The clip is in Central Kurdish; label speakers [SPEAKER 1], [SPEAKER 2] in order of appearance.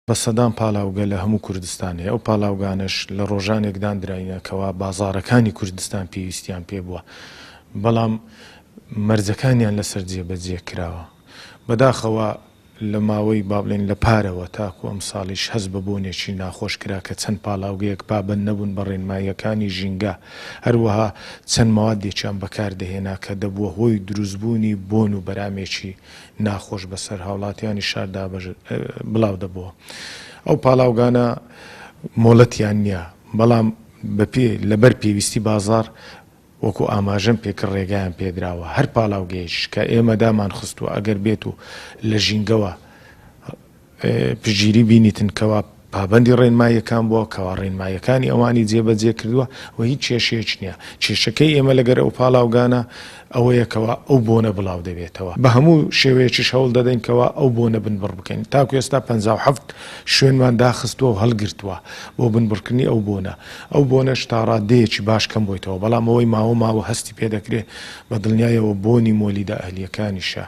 [SPEAKER 1] بە سەدان پالاوگە لە هەموو کوردستان هەیە، ئەو پالاوگانەش لە ڕۆژانێک داندراینە کەوا بازاڕەکانی کوردستان پێویستیان پێ بووە، بەڵام مەرجەکانیان لەسەر جێبەجێ کراوە. بەداخەوە لە ماوەی با بڵێین لە پارەوە تاکو ئەمساڵیش هەست بە بۆنێکی ناخۆش کرا کە چەند پاڵاوگەیەک پابەند نەبوون بە ڕێنماییەکانی ژینگە، هەروەها چەند مەوادێکیان بەکار دەهێنا کە دەبووە هۆی دروستبوونی بۆن و بەرامێکی ناخۆش بەسەر هاوڵاتیانی شاردا بڵاو دەبۆوە. ئەو پاڵاوگانە مۆڵەتیان نییە، بەڵام بەپێ لەبەر پێویستی بازاڕ وەکو ئاماژەم پێکرد ڕێگایان پێدراوە هەر پاڵاوگەیەکیش کە ئێمە دامانخستووە ئەگەر بێت و لە ژینگەوە پشتگیری بینیتن کەوا پابەندی ڕێنماییەکان بووە، کەوا ڕێنماییەکانی ئەوانی جێبەجێ کردووە و هیچ کێشەیەک نییە. کێشەکەی ئێمە لەگەر ئەو پاڵاوگانە ئەوەیە کەوا ئەو بۆنە بڵاو دەبێتەوە. بە هەموو شێوەیەکیش هەوڵ دەدەین کەوا ئەو بۆنە بنبڕ بکەین. تاکو ئێستا 57 شوێنمان داخستووە و هەڵگرتووە بۆ بنبڕکردنی ئەو بۆنە. ئەو بۆنەش تا ڕاددەیەکی باش کەم بۆیتەوە، بەڵام ئەوەی ماوە ماوە هەستی پێ دەکرێ، بە دڵنیایەوە بۆنی مۆلیدە ئەهلییەکانیشە.